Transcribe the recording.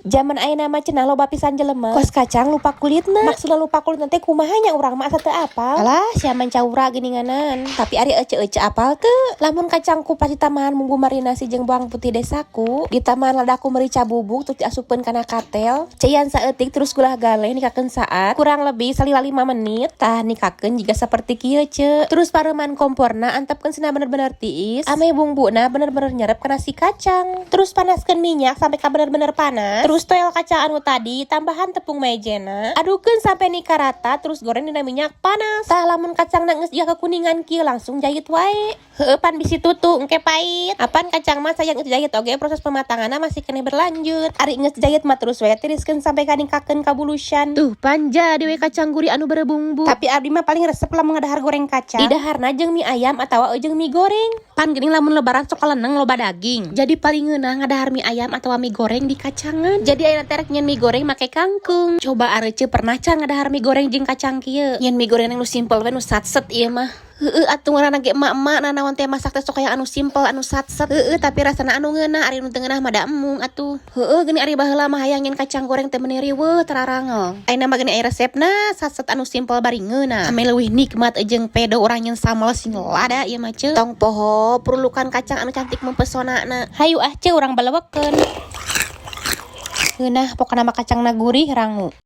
Zaman ayeuna mah cenah loba pisan jelema kos kacang lupa kulitna. Maksudna lupa kulit nanti kumaha nya, urang mah asa teu apal. Alah, sia mancaura geuninganan. Tapi ari ece-ece apal teu? Lamun kacang kupas ditambahan bumbu marinasi jeung bawang putih desaku, ditambahan lada ku merica bubuk, terus diasupkeun kana katel, caian saeutik, terus gula galeh, nikakeun saat kurang lebih salila 5 menit. Tah, nikakeun jiga seperti kieu, ce. Terus pareuman komporna, antepkeun sina bener-bener tiis, ameh bumbuna bener-bener nyerep kana si kacang. Terus panaskeun minyak sampai ka bener-bener panas. Terus toel kacang anu tadi, tambahan tepung maizena, adukeun sampai nika rata, terus goreng dina minyak panas. Tah, lamun kacangna geus jiga kekuningan kieu, langsung jahit wae. Heueuh, pan bisi tutu engke pait. Apan kacang mah sayang geus jahit oge proses pematanganna masih keneh berlanjut. Ari geus jahit mah terus we tiriskeun sampai ka nikakeun kabulusan. Tuh, pan jadi we kacang gurih anu berbumbu. Tapi abdi mah paling resep lamun ngadahar goreng kacang. Didaharna jeung mie ayam atawa jeung mie goreng. Pan geuning lamun Lebaran sok kaleneng loba daging. Jadi paling ngeunah ngadahar mie ayam atawa mie goreng di kacangan. Jadi ayeuna teh rek nyieun mie goreng make kangkung. Coba areuceu pernah can ngadahar mie goreng jeung kacang kieu? Nyieun mie goreng nu simpel we, nu satset ieu mah. Heeh atuh, ngaranna ge emak-emak, nanaon teh masak teh sok aya anu simpel, anu satset. Heeh, tapi rasana anu ngeunah, ari nu teu ngeunah mah da embung atuh. Heeh, geuning ari baheula mah hayang nyieun kacang goreng teh meuni riweuh, tararangel. Ayeuna mah geuning aya resepna satset anu simpel bari ngeunah. Ame leuwih nikmat jeung pedo urang nyieun sambal sing lada ieu mah, ce. Tong poho perlukan kacang anu cantik mempesona na. Hayu ah, ce, urang balewekeun. Ngeunah pokona mah, kacangna gurih rangu.